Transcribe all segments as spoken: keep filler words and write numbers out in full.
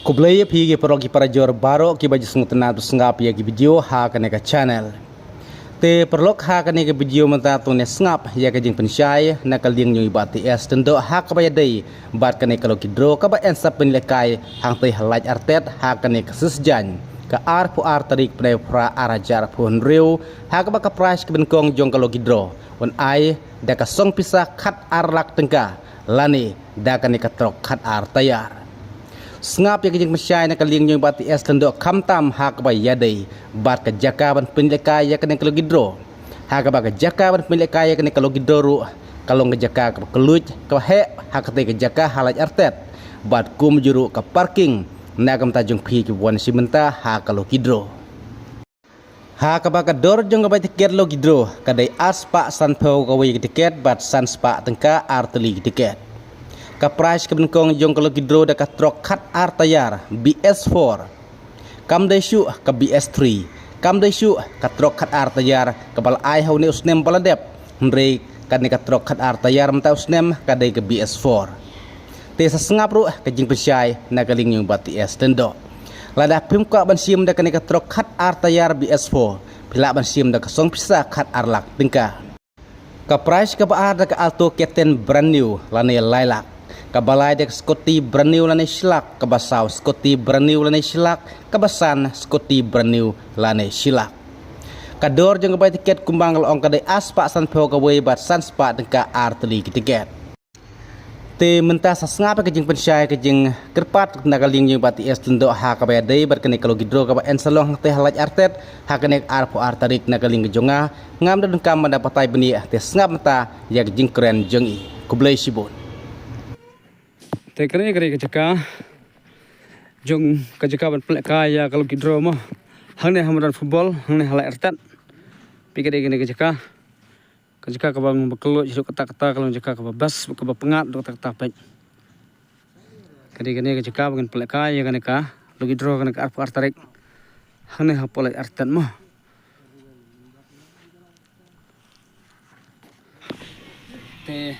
Khublei ïa phi ki paralok ki parajor baroh kiba ju sngewtynnad sngap ïa ki video ha kane ka channel. Te paralok, ha kane ka video mynta to ngin sngap ïa ka jingpynshai na ka liang jong i Bah T S Lyngdoh ha kaba ïadei bad kane ka lucky draw kaba yn sa pynlehkai hangtei ha Laitartet ha kane ka sngi Saitjaiñ, ka arphew ar tarik bnai phra ar hajar arphew hynriew, ha kaba ka prize kaba nyngkong jong ka lucky draw un ai da ka song pisa khat ar lak tyngka lane da kane ka trok khat ar tayar. Sngap ïa ka jingpynshai na ka liang jong i Bah T S Lyngdoh khamtam ha kaba ïadei bad ka jaka ban pynlehkai ïa kane ka lucky draw. Ha kaba ka jaka ban pynlehkai ïa kane ka lucky draw ruh ka long ka jaka kaba kylluid kaba heh ha katei ka jaka ha Laitartet bad kumjuh ruh ka parking na ka bynta jong phi kiba wan shim bynta ha ka lucky draw. Ha kaba ka dor jong ka bai tiket lucky draw ka dei ar spah sanphew kawei ka tiket bad san spah tyngka ar tylli ka tiket. Ka prize kaba nyngkong jong ka lucky draw da ka trok khat ar tayar B S four. Kam dei shuh ka B S three, kam dei shuh ka trok khat ar tayar kaba la ai ha une u snem ba la dep, hynrei kane ka trok khat ar tayar mynta u snem ka dei ka B S four. Te sa sngap ruh ka jingpynshai na ka liang jong i Bah T S Lyngdoh. Lada phim kwah ban shim da kane ka trok khat ar tayar B S four, phi lah ban shim da ka song pisa khat ar lak tyngka. Ka prize kaba ar da ka Alto K ten brand new lane lai lak. Kaba lai da ka scooty brand new lane shi lak, kaba saw scooty brand new lane shi lak, kaba san scooty brand new lane shi lak. Ka dor jong ka bai tiket kumba nga la ong ka dei ar spah sanphew kawei bad san spah tyngka ar tylli ka tiket. Te mynta sa sngap ïa ka jingpynshai ka jingkyrpad na ka liang jong i Bah T S Lyngdoh ha kaba ïadei bad kane ka lucky draw kaba yn sa long hangtei ha Laitartet ha kane ka arphew ar tarik na ka liang ka jong nga. Ngam da donkam ban da batai bniah, te sngap mynta ïa ka jingkren jong i. Khublei shibun. Te kane ka dei ka jaka jong ka jaka ban pynlehkai ïa ka lucky draw mo. Hangne ha madan football, hangne ha Laitartet. Phi ka dei kane ka jaka. Ka jaka kaba nga ba kylluid shuh katta katta, ka long jaka kaba best, kaba pyngngad katta katta peit. Ka dei kane ka jaka ba ngin pynlehkai ïa kane ka lucky draw kane ka arphew ar tarik. Hangne hapoh Laitartet mo. Te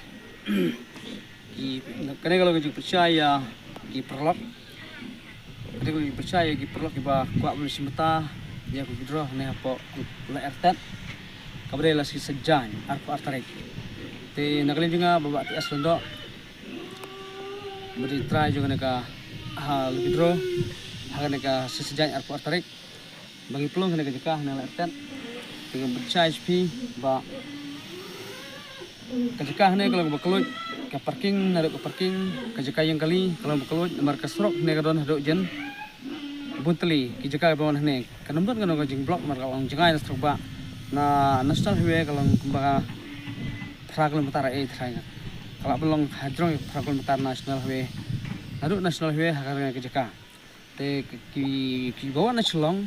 ki, kane ka long ka jingpynshai ïa ki paralok. Kane ka long ka jingpynshai ïa ki paralok kiba kwah ban shim bynta ïa ka lucky draw hangne hapoh Laitartet. Kaba dei la sngi Saitjaiñ arphew ar tarik. Te na ka liang jong nga Bah T S Lyngdoh, ba dei trai jong kane ka, ha, lucky draw ha kane ka sngi Saitjaiñ arphew ar tarik. Ba ngi pynlong kane ka jaka hangne Laitartet. Te nga pynshai sha phi ba ka jaka hangne ka long kaba kylluid, ka parking, naduh ka parking, ka jaka ïeng kali ka long kaba kylluid, namar ka surok hangne ka don haduh jan bun tylli ki jaka kiba wan hangne. Kan ym don kano ka jingblock namar ka long jngai na surok ba na National Highway ka long kumba phra kilometer eh trai nga. Ka lah ban long hajrong phra kilometer National Highway. Naduh National Highway ha kane ka jaka. Te ki, ki, kiba wan na Shillong,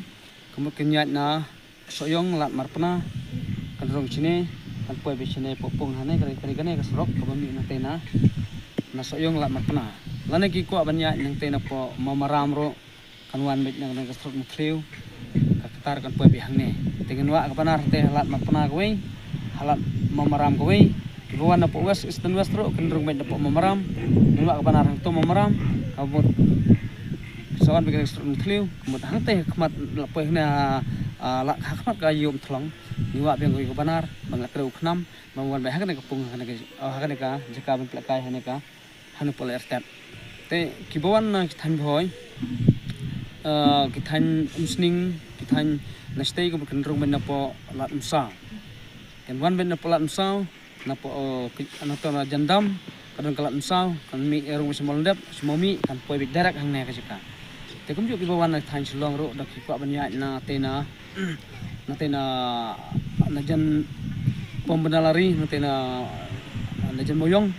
ka mut kan ïaid na Sohiong Lad Marpna, kan rung shane, kan poi beit shane hapoh pung hangne, ka dei, ka dei kane ka surok kaba mih nangtei na, na Sohiong Lad Marpna. Lane ki kwah ban ïaid nangtei napoh Mawmaram ruh, kan wan beit na kane ka surok Mynthliew, ka ktar kan poi beit hangne. Te ngin wah ka banner te ha Lad Marpna kawei, ha Lad Mawmaram kawei, kiba wan napoh West, Eastern West ruh, kan rung beit napoh Mawmaram, ngin wah ka banner hangto Mawmaram, ka mut sa wan beit kane ka surok Mynthliew, ka mut hangtei ha khmat la poi hangne ha, ah, la ha khmat ka ïew Umthlong, ngin wah biang kawei ka banner, ba ngi la kdew u khnam, ba wan beit ha kane ka pung, ha kane ka, oh, ha kane ka jaka ban pynlehkai, ha kane ka, hangne hapoh Laitartet. Te kiba wan na ki thaiñ Bhoi, ah, ki thaiñ Umsning, ki thaiñ na shatei ka mut kan rung beit napoh Lad Umsaw. Kan wan beit napoh Lad Umsaw, napoh, oh, ki, nato na Jandam, ka don ka Lad Umsaw, kan mih, eh, rung beit sha Mawlyndep, sha Mawmih, kan poi beit direct hangne ka jaka. Te kumjuh kiba wan na thaiñ Shillong ruh, da ki kwah ban ïaid nangtei na, nangtei na, na jan Pom Bynalari, nangtei na, na jan Mawiong,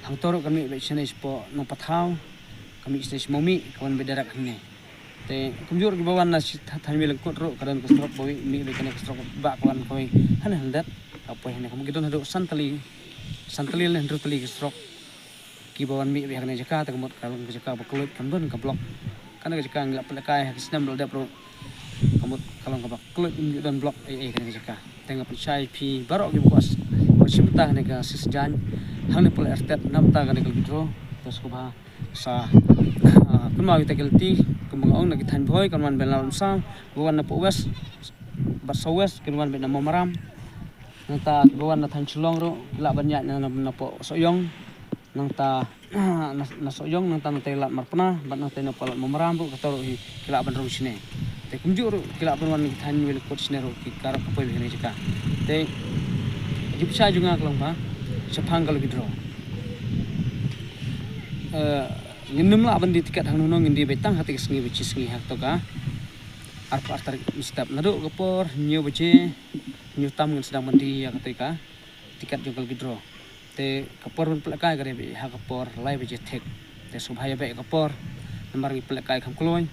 hangto ruh kan mih beit shane shapoh Nongpathaw, kan mih shane sha Mawmih, kan wan beit direct hangne. Te kumjuh ruh kiba wan na shi tha-, thaiñ Mawlyngkut ruh ka don ka surok ba mih beit kane ka surok ba ka wan kawei hangne Lyndet. Ka poi hangne ka mut ki don haduh san tylli, san tylli lane hynriew tylli ka surok. Kiba wan mih beit ha kane ka jaka te ka mut ka long ka jaka ba kylluid kam don ka block. Kane ka jaka ngi la pynlehkai ha ki snem ba la dep ruh. Ka mut ka long kaba kylluid ym ju don block ei ei kane ka jaka. Te nga pynshai phi baroh kiba kwah s-, kwah shim bynta kane ka sngi Saitjaiñ hangne hapoh Laitartet na bynta kane ka lucky draw. Te sngewbha sa Ah, kynmaw ïa kita ki lynti, kumba nga ong, na ki thaiñ Bhoi kan wan beit na Umsaw, ba wan na poh West bad South West kan wan beit na Mawmaram. Nangta ba wan na thaiñ Shillong ruh ki lah ban ïaid na, na, na poh Sohiong. Nangta na, na Sohiong, nangta na tei lad Marpna bad na tei na poh lad Mawmaram ruh, kato ruh hi ki lah ban rung shane. Te kumjuh ruh ki lah ban wan na ki thaiñ Welikut shane ruh, ki karap ka poi beit ha kane ka jaka. Te ka jingpynshai jong nga ka long ba shaphang ka lucky draw, eh, ngin ym lah ban die tiket hangno hangno, ngin die beit tang ha kata ka sngi bad shi sngi, ha kato ka arphew ar tarik mynstep. Naduh ka por hynñiew baje, hynñiew tam ngin sdang ban die ïa kata ka tiket jong ka lucky draw. Te ka por ban pynlehkai ka dei beit ha ka por lai baje thik. Te sngewbha ïa beh ïa ka por, namar ngi pynlehkai kham kloi.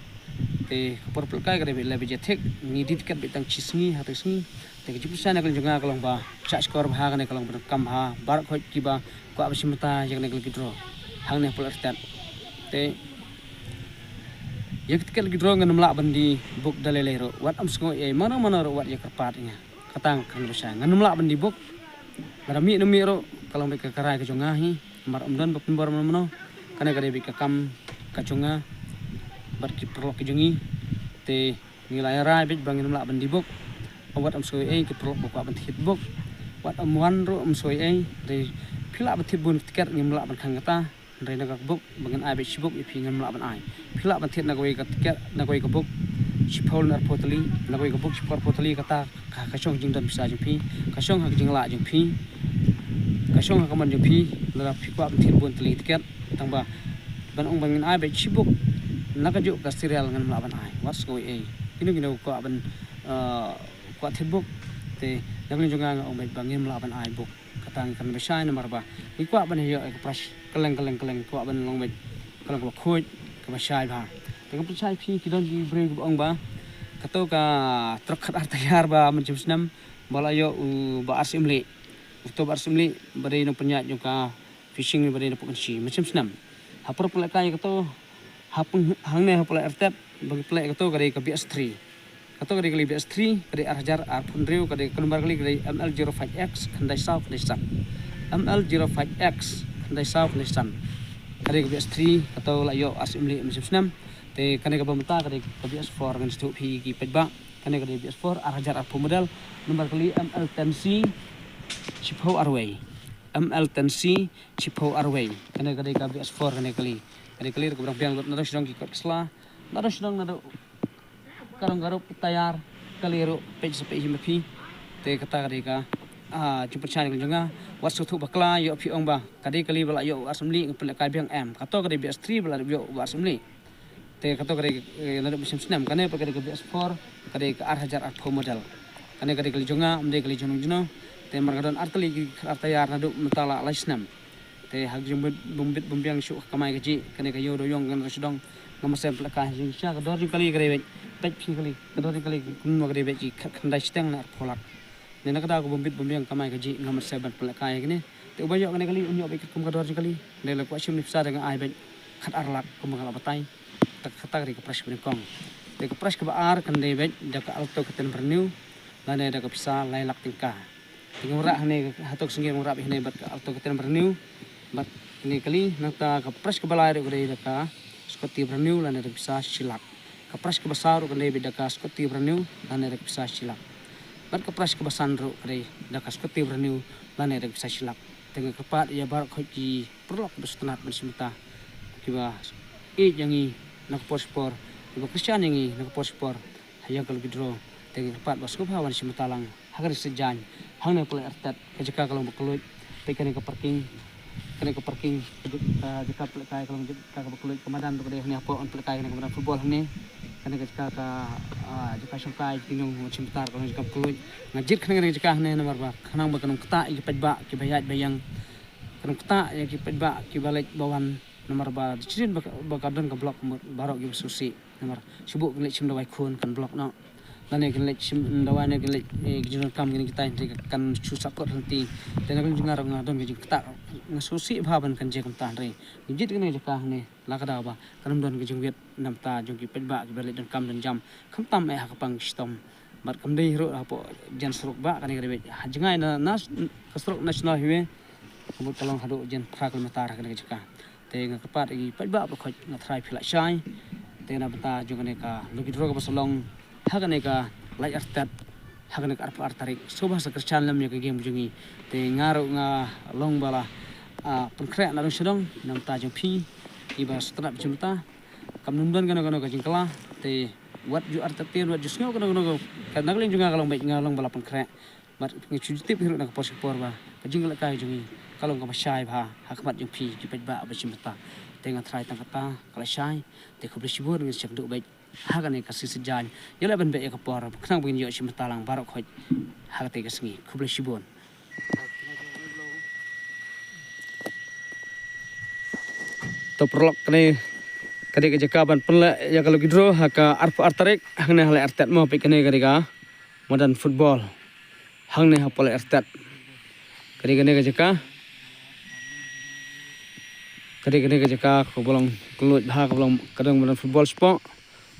Te ka por pynlehkai ka dei beit lai baje thik, ngi die tiket beit tang shi sngi ha kata ka sngi. Te ka jingpynshai na ka liang jong nga ka long ba shah shkor bha, kane ka long ba donkam bha baroh khoit kiba kwah ban shim bynta ïa kane ka lucky draw hangne ha Palaïartet. Te ïa ka tiket lucky draw ngan ym lah ban die book da lei lei ruh, wat ym sngew ei ei, mano mano ruh wat ïa kyrpad ïa nga. Kata ka long kaba shai, ngan ym lah ban die book. Lada mih ne mih ruh, ka long beit ka rai ka jong nga hi. Namar ym don ba pynbor mano mano. Kane ka dei beit ka kam ka jong nga bad ki paralok ki jong ngi. Te ngi la ïa rai beit ba ngin ym lah ban die book. Wat ym sngew ei ei ki paralok ba kwah ban thied book, wat ym wan ruh ym sngew ei ei. Te phi lah ban thied bun ka tiket, ngim lah ban khang kata. Hynrei na ka book ba ngin ai beit shi book ïa phi, ngin ym lah ban ai. Phi lah ban thied na kawei ka tiket, na kawei ka book shiphew lane arphew tylli, na kawei ka book shiphew arphew tylli, kata ka, ka shong ha ka jingdon pisa jong phi, ka shong ha ka jinglah jong phi, ka shong ha ka mon jong phi. Lada phi kwah ban thied bun tylli tiket, tang ba ban ong ba ngin ai beit shi book na kajuh ka serial, ngin ym lah ban ai. Wat sngew ei ei. Kino kino kwah ban, eh, kwah thied book, te na ka liang jong nga nga ong beit ba ngim lah ban ai book. Kata ngi kren ba shai namar ba ngi kwah ban ïoh ïa ka prize kylleng kylleng kylleng, kwah ban long beit ka long kaba khuid, kaba shai bha. Te nga pynshai ïa phi, ki don ki briew kiba ong ba kato ka trok khat ar taïar ba mynshem snem ba la ïoh u Bah Arsiemlieh. Uto Bah Arsiemlieh ba dei nongpynïaid jong ka fishing ba dei na Pukynshi mynshem snem. Ha por pynlehkai ïa kato, ha pyn-, hangne ha Palaïartet ba ngi pynleh ïa kato ka dei ka B S three. Kato ka dei ka kali B S three, ka dei ar hajar arphew hynriew, ka dei ka number kali ka dei M L zero five X khyndai saw khyndai san. M L zero five X khyndai saw khyndai san. Ka dei ka B S three, kato la ïoh Arsiemlieh mynshem snem. Te kane kaba mynta ka dei ka B S four, ngan shu tip phi ki paidbah. Kane ka dei B S four, ar hajar arphew model, number kali M L ten C shiphew arwei. M L ten C shiphew arwei. Kane ka dei ka B S four, kane ka kali. Kane ka kali ruh kaba dang biang lut, naduh sha dong ki kot ka sla, naduh sha dong, naduh ka dong ka rup taïar, kali ruh peit sa peit hi ma phi. Te kata ka dei ka, ah, jingpynshai na ka liang jong nga. Wat sngewthuh bakla, ïoh phi ong ba ka dei kali ba la ïoh u Arsiemlieh, ngi pynlehkai biang, em. Kato ka dei B S three ba la ïoh u Arsiemlieh. Te kato ka dei, eh, naduh mynshem snem. Kane pat ka dei ka B S four, ka dei ka ar hajar arphew model. Kane ka dei kali jong nga, ym dei kali jong nongjuno. Te namar nga don ar tylli ki khat ar taïar naduh mynta la lai snem. Te ha ka jingbym bit bym biang shuh ka kamai kajih, kane ka ïew dewïong, kane ka sdang, nga mynsiem pynlehkai. Jingshisha ka dor jong kali ka dei beit, peit phi kali, ka dor jong kali kumno ka dei beit, ki khat khyndai shiteng ne arphew lak. Ne na ka daw ka bym bit bym biang ka kamai kajih, nga mynsiem ban pynlehkai ïa kane. Te uba ïoh kane kali un ïoh beit katkum ka dor jong kali. Te la kwah shim ne pisa, te nga ai beit khat ar lak kumba nga la batai. Te kata ka dei ka prize ba nyngkong. Te ka prize kaba ar kan dei beit da ka Alto K ten brand new lane da ka pisa lai lak tyngka. Te nga wanrah hangne, hato ka sngi nga wanrah beit hangne bad ka Alto K ten brand new bad kane kali. Nangta ka prize kaba lai ruh ka dei da ka Scotty brand new lane da ka pisa shi lak. Ka prize kaba saw ruh kan dei beit da ka Scotty brand new lane da ka pisa shi lak. Bad ka prize kaba san ruh ka dei da ka Scotty brand new lane da ka pisa shi lak. Te nga kyrpad ïa baroh khoit ki paralok kiba sngewtynnat ban shim bynta, kiba ïeit ïa ngi na ka por sha por, kiba kyrshan ïa ngi na ka por sha por ha ïa ka lucky draw. Te nga kyrpad ba sngewbha wan shim bynta lang ha kane ka sngi jaiñ hangne ha Palaïartet. Ka jaka ka long ba kylluid. Peit kane ka parking, kane ka parking, ka jaka pynlehkai ka long jaka kaba kylluid. Ka madan ruh ka dei hangne hapoh, wan pynlehkai kane ka madan football hangne. Kane ka jaka ka, ah, jaka shongkai, ki nong wan shim bynta ka long jaka ba kylluid. Nga jied kane ka jaka hangne namar ba khnang ba kan ym ktah ïa ki paidbah kiba ïaid ba ïeng, kan ym ktah ïa ki paidbah kiba leit ba wan. Namar ba da shisien ba ka, ba ka don ka block, baroh kiba sngewsih. Namar shu buh kin leit shim dawai khun kan block noh. Lane kin leit shim dawai ne kin leit, eh, ki jingdonkam kine kitai, te kan shu sah kot hangtei. Te na ka liang jong nga ruh nga don ka jingktah, nga sngewsih bha ban kan jia kumta, hynrei nga jied kane ka jaka hangne la ka daw ba kan ym don ka jingwit na bynta jong ki paidbah kiba leit donkam donjam, khamtam eh ha ka pang shitom. Bad kam dei ruh hapoh jan surok ba kane ka dei beit ha jngai na, na ka surok National Highway. Ka mut ka long haduh jan phra kilometer ha kane ka jaka. Te nga kyrpad ïa ki paidbah baroh khoit, nga tharai phi la shai. Te na bynta jong kane ka lucky draw kaba sa long ha kane ka lait artat, ha kane ka arphew ar tarik, sngewbha sa kyrshan lem ïa ka game jong ngi. Te nga ruh nga long ba la, ah, pynkhreh na dong sha dong na bynta jong phi kiba sngewtynnat bad shim bynta. Kam don kano kano ka jingkylla, te wat ju artatien, wat ju sngew kano kano ka, na ka liang jong nga ka long beit, nga long ba la pynkhreh. Bad nga shu tip hi ruh na ka por sha ka por ba ka jingïalehkai jong ngi ka long kaba shai bha ha khmat jong phi ki paidbah ba shim bynta. Te nga tharai tang kata ka la shai. Te khublei shibun, ngin sa ïakynduh beit ha kane ka shisien jaiñ. Ïaleh ban beh ïa ka por khnang ba ngin ïoh shim bynta lang baroh khoit ha kata ka sngi. Khublei shibun. To paralok, kane ka dei ka jaka ban pynleh ïa ka lucky draw ha ka arphew ar tarik, hangne ha lait artat mo, peit kane ka dei ka madan football. Hangne hapoh lait artat. Ka dei kane ka jaka. Ka dei kane ka jaka kaba long kylluid bha, kaba long ka dang madan football sport.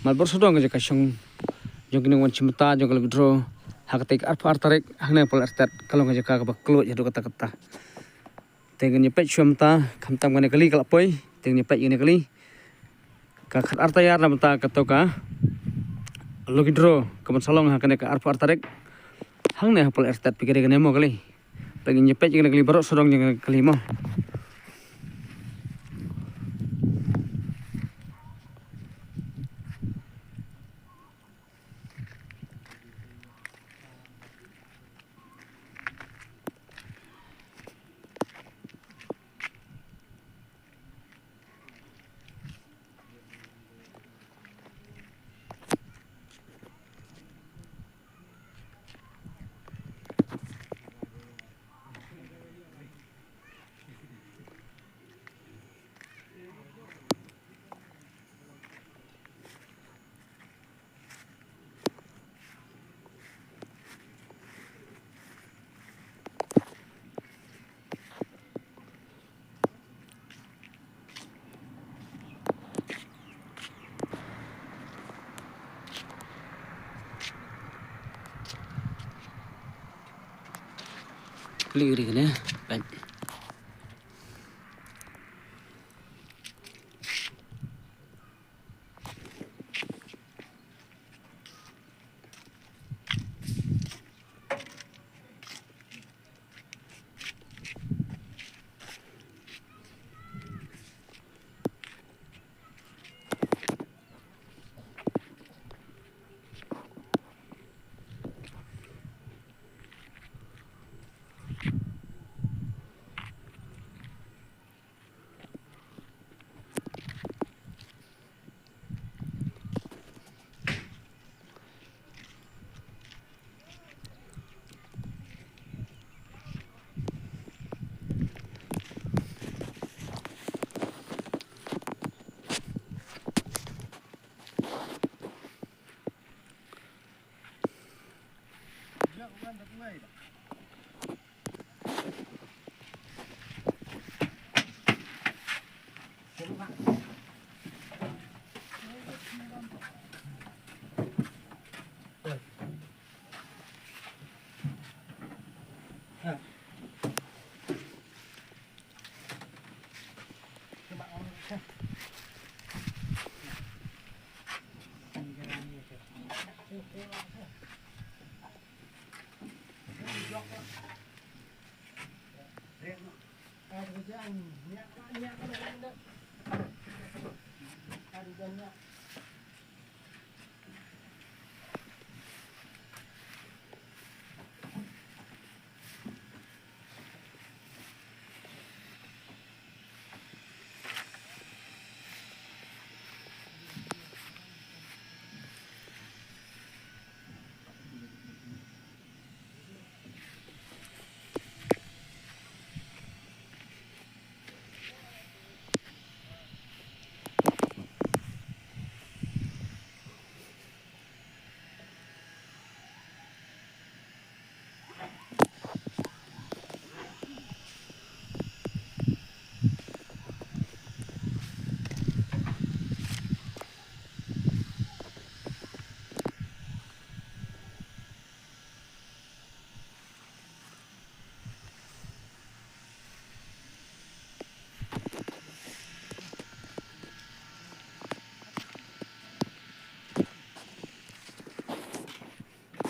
Mar baroh sawdong ka jaka shong jong kine kiba wan shim bynta jong ka lucky draw ha kata ka arphew ar tarik, hangne hapoh lait artat ka long ka jaka kaba kylluid haduh katta katta. Te ngin ïa peit shuwa mynta, khamtam kane ka kali ka la poi, te ngin ïa peit kane ka kali. Ka khatar taïar na bynta kato ka lucky draw kaban sa long ha kane ka arphew ar tarik. Hangne hapoh lait artat, peit ka dei kane mo kali. Peit, ngin ïa peit kane ka kali baroh sawdong jong kane ka kali mo. Klik ri kane, peit.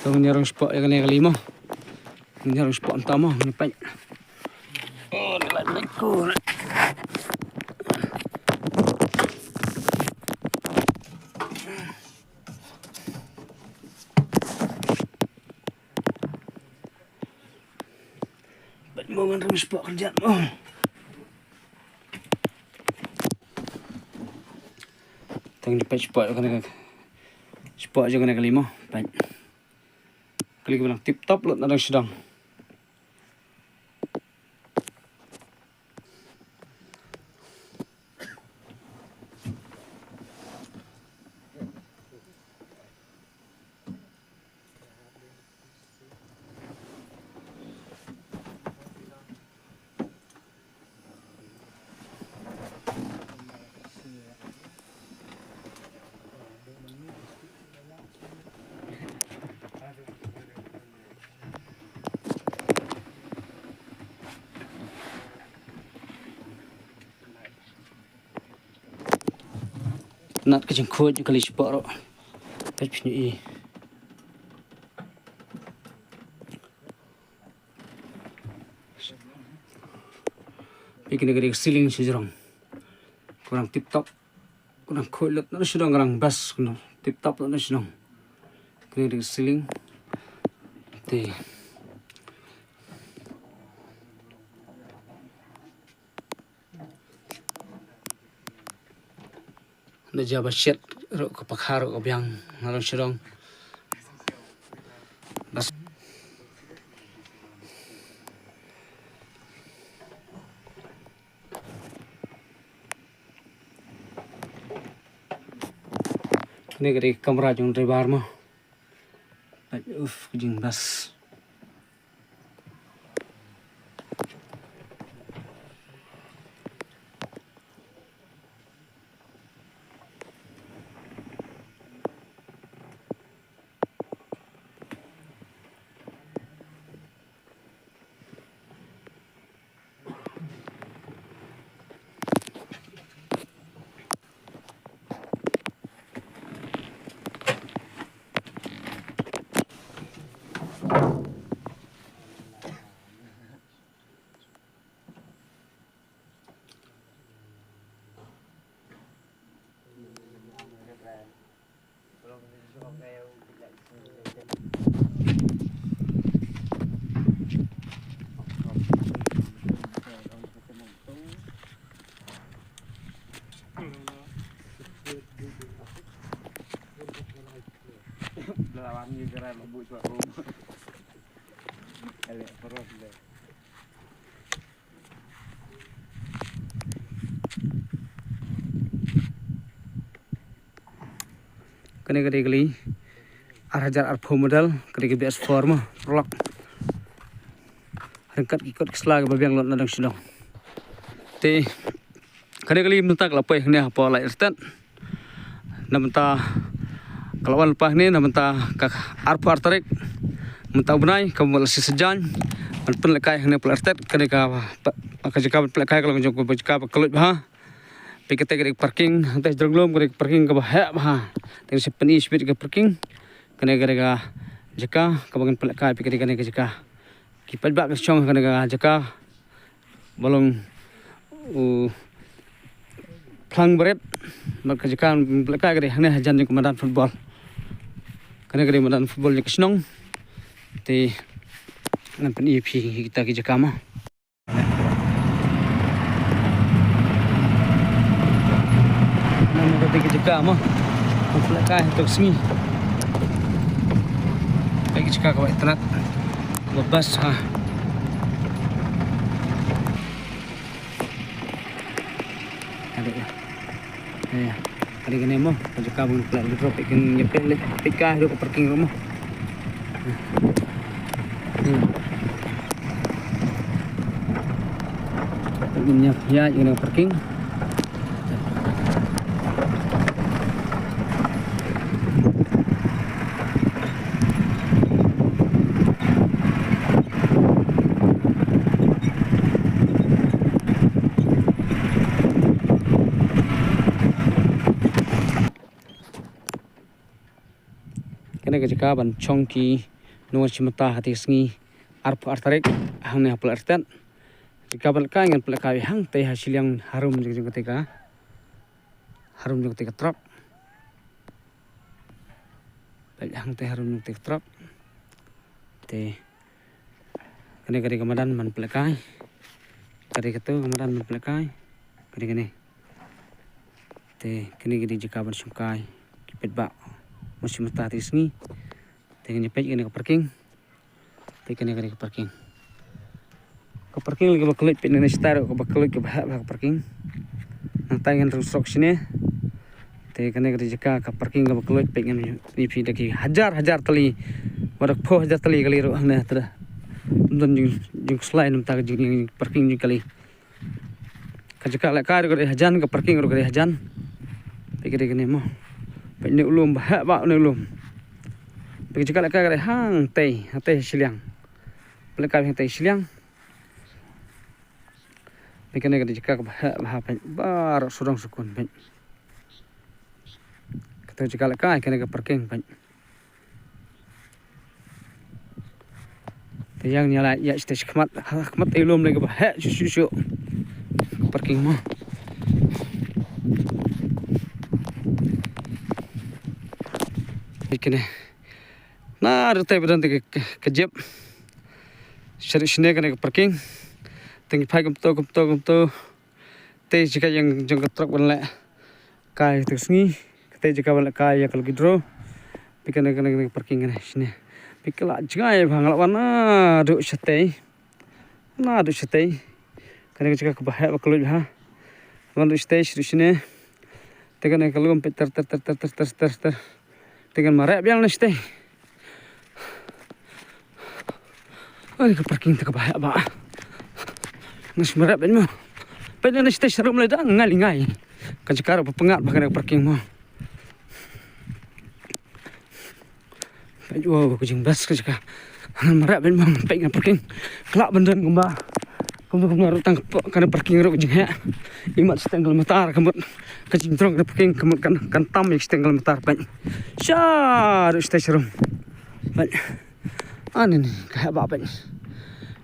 To ngin ïa rung spot ïa kane ka kali mo. Ngin ïa rung spot mynta mo, ngin peit. Oh, ni lai mynta ko. Peit mo, ngan rung spot kyrjat mo. Tang dei peit spot kane ka, spot jong kane ka kali mo. Peit. Kali kaba dang tip top lut na dang sdang. Nat ka jingkhuid ka kali spot ruh. Peit phi ïohi. Peit kane ka dei ka ceiling sha jrong. Ka dang tip top. Ka dang khuid lut na sdang, ka dang best, ka dang tip top lut na sdang. Kane ka dei ka ceiling. Te. Da jia ba shet ruh ka pakha ruh ka biang na long sha dong. Bas. Kane ka dei ka kamra jong driver mo. Uf, ka jingbas. Lawan ni gerai mabuk sebab bom. Elek perut dia. Kane ka dei ka kali ar hajar arphew model, ka dei ka B S four mo, paralok. Ryngkat ki kot ki sla kiba biang lut na dang shnong. Te kane ka kali mynta ka la poi hangne hapoh Laitrtet. Na mynta ka la wan lypa hangne, na mynta ka arphew ar tarik mynta u bnai, ka mut la shisha jan ban pynlehkai hangne hapoh Laitrtet. Kane ka, ka jaka ban pynlehkai ka long jong ka jaka ba kylluid bha. Peit kata ka dei ka parking, hangta jrong lum ka dei ka parking kaba heh bha. Te ngin sa pyni shibit ka parking. Kane ka dei ka jaka kaba ngin pynlehkai, peit kata kane ka jaka. Ki paidbah ki shong kane ka jaka ba long u phlang barit. Bad ka jaka ban pynlehkai ka dei hangne hajan jong ka madan football. Kane ka dei madan football jong ka shnong. Te ngan pyni ïa phi kita ki jaka mo. Nang ka dei ka jaka mo. Ka pynlehkai ha ka sngi. Ka dei ka jaka kaba itynnat. Kaba best ha. Ka dei ïa. Ïa. Ka dei kane mo, ka jaka ba ngi pynlehkai, peit kane, peit ka, ka parking ruh mo. Ïa. Ngin ïa, ïa, ïa ka parking. Kane ka jaka ban chong ki Ngan shim bynta ha kata ka sngi arphew ar tarik hangne ha Palat Artet. Jaka ba lehkai ngan pynlehkai hangtei ha shiliang harum jong kata ka, harum jong kata ka trok. Peit hangtei harum jong kata ka trok. Te kane ka dei ka madan ban pynlehkai. Ka dei kato ka madan ban pynlehkai. Ka dei kane. Te kane ka dei jaka ban shongkai ki paidbah. Ngan shim bynta ha kata ka sngi. Te ngan ïa peit kane ka parking. Te kane ka dei ka parking. Ka parking la kaba kylluid, peit nangne shatai ruh kaba kylluid, kaba heh bha ka parking. Nangtai ngan rung surok shane. Te kane ka dei jaka ka parking kaba kylluid, peit ngan ïa phi, da ki hajar hajar tylli, wat da phew hajar tylli kali ruh hangne, te da ym don jing, jingkhuslai namar ka jing, jing parking jong kali. Ka jaka lehkai ruh ka dei hajan, ka parking ruh ka dei hajan. Peit ka dei kane mo. Peit une u lum, ba heh bha une u lum. Peit ka jaka lehkai ka dei hangtei, hangtei shiliang. Peit lehkai hangtei shiliang. Peit kane ka dei jaka kaba heh bha, peit baroh sawdong sawkun, peit. Kato jaka lehkai, kane ka parking, peit. Te ïa ngi la ïa shatei shakhmat, ha khmat te u lum lei kaba heh shuh shuh shuh. Parking mo. Peit kane. Naduh tei ba don te ka, ka, ka jep. Shaduh shane kane ka parking. Te ngi phai kumto, kumto, kumto. Te jaka ïeng jong ka trok ban leh. Kai te sngi, kata jaka ban lehkai ïa ka lucky draw. Peit kane, kane, kane parking kane shane. Peit ka la jngai bha, nga la wan naduh shatei. Naduh shatei. Kane ka jaka kaba heh ba kylluid bha. Wan naduh shatei, shaduh shane. Te kane ka lum peit ter ter ter ter ter ter ter ter. Te ngan mareh biang na shatei. Ai, ka parking te kaba heh bha. Ngan shu mareh bha mo. Peit na shatei sharum lei dang ngai lei ngai. Ka jaka ruh ba pyngngad bha kane ka parking mo. Peit, wow, ka jingbas ka jaka. Ngan mareh bha mo, peit na parking. Ka lah ban don kumba. Kumba kumba ruh tang ka, kane parking ruh ka jingheh. Imat shiteng kilometer ka mut. Ka jingdrong kane parking ka mut kan, kan tam ïa shiteng kilometer, peit. Sha ruh shatei sharum. Peit. Ani ni, ka heh bha, peit.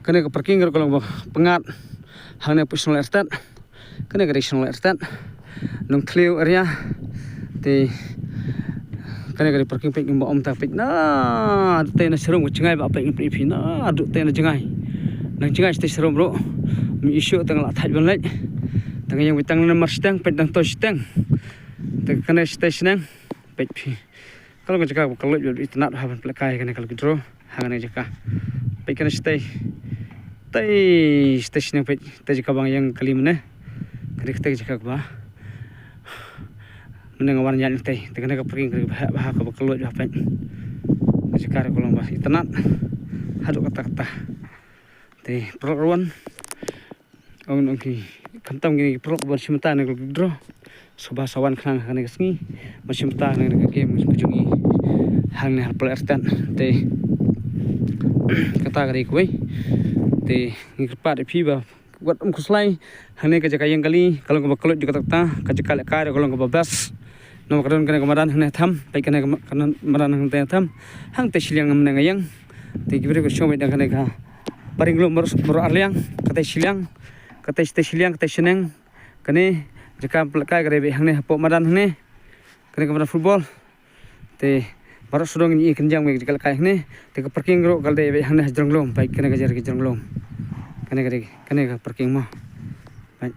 Kane ka parking ruh ka long ba pyngngad. Hangne peit shnong Artet. Kane ka dei shnong Artet. Nongthliew area. Te kane ka dei parking, peit, ngim ba ym ta, peit. Naduh tei na sharum ka jngai bha, peit, ngan peit ïa phi. Naduh tei na jngai. Nang jngai shatei sharum ruh. Ym issue, tang la thait ban leit. Tang ïeng beit tang namar shiteng, peit, dang to shiteng. Te kane shatei shnong. Peit phi. Ka long ka jaka ba kylluid, ba itynnad bha ban pynlehkai kane ka lucky draw. Ha kane ka jaka. Peit kane shatei. Tei, shatei shnong, peit. Tei jaka ba nga ïeng kali mynne. Kane ka tei jaka kaba. Mynne nga wan ïaid tei. Te kane ka parking kaba heh bha, kaba kylluid bha, peit. Ka jaka ruh ka long ba itynnad. Haduh katta katta. Te paralok ruh wan. Ong, ong ki, khamtam kine ki paralok ban shim bynta na ka lucky draw. Sngewbha sa wan khnang ha kane ka sngi ban shim bynta na ka game ka jong ngi hangne ha Palat Artet. Te kata ka dei kawei. Te ngi kyrpad ïa phi ba wat ym khuslai. Hangne ka jaka ïeng kali ka long kaba kylluid jong kata, ka jaka lehkai ruh ka long kaba best. Namar ka don kane ka madan hangne ha Tham, peit, kane ka ma-, kane madan hangne ha Tham. Hangtei shiliang mynne nga ïeng. Te ki briew ki shong beit na kane ka paring lum baroh, baroh arliang, katei shiliang, katei shatei shiliang, katei shnong. Kane jaka pynlehkai ka dei beit hangne hapoh madan hangne. Kane ka madan football. Te baroh sawdong ngi ïa kynjang beit jaka lehkai hangne. Te ka parking ruh ka dei beit hangne ha jrong lum, peit, kane ka jaka jrong lum. Kane ka dei, kane ka parking mo. Peit.